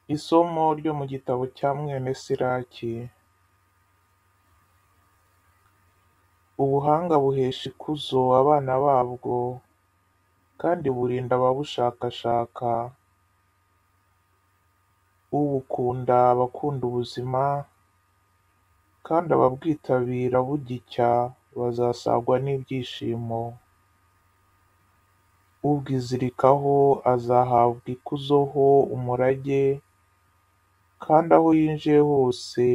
Isomo ryo mu gitabo cya mwene Siraki. Ubuhanga buhesha ikuzo abana babwo, kandi burinda ababushakashaka. Ubukunda aba akunda ubuzima, kandi ababwitabira bugicya bazasagwa n'ibyishimo. Ubwizirikaho azahabwa ikuzo ho umurage, kandi aho yinjiye hose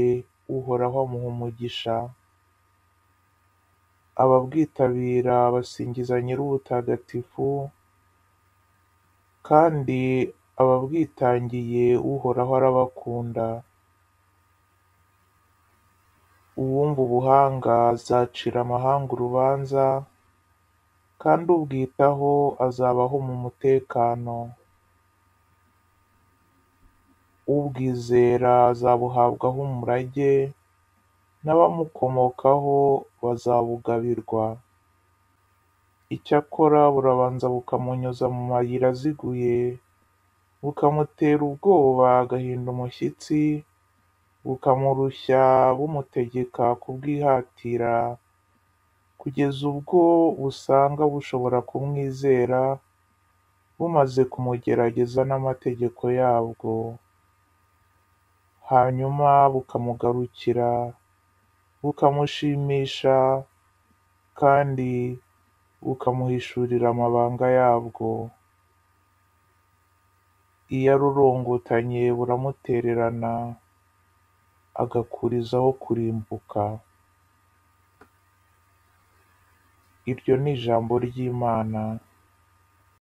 Uhoraho amuha umugisha. Ababwitabira basingiza Nyir'ubutagatifu, kandi ababwitangiye Uhoraho arabakunda. Uwumva ubuhanga azacira amahanga urubanza, kandi ubwitaho azabaho mu mutekano. Ubwizera azabuhabwaho umurage, n'abamukomokaho bazabugabirwa. Icyakora burabanza bukamunyuza mu mayira aziguye, bukamutera ubwoba agahinda umushyitsi, bukamurushya bumutegeka kubwihatira, kugeza ubwo busanga bushobora kumwizera, bumaze kumugerageza n'amategeko yabwo. Hanyuma bukamugarukira, bukamushimisha, kandi bukamuhishurira amabanga yabwo. Iyo arorongotanye buramutererana, agakurizaho kurimbuka. Iryo ni ijambo ry'Imana.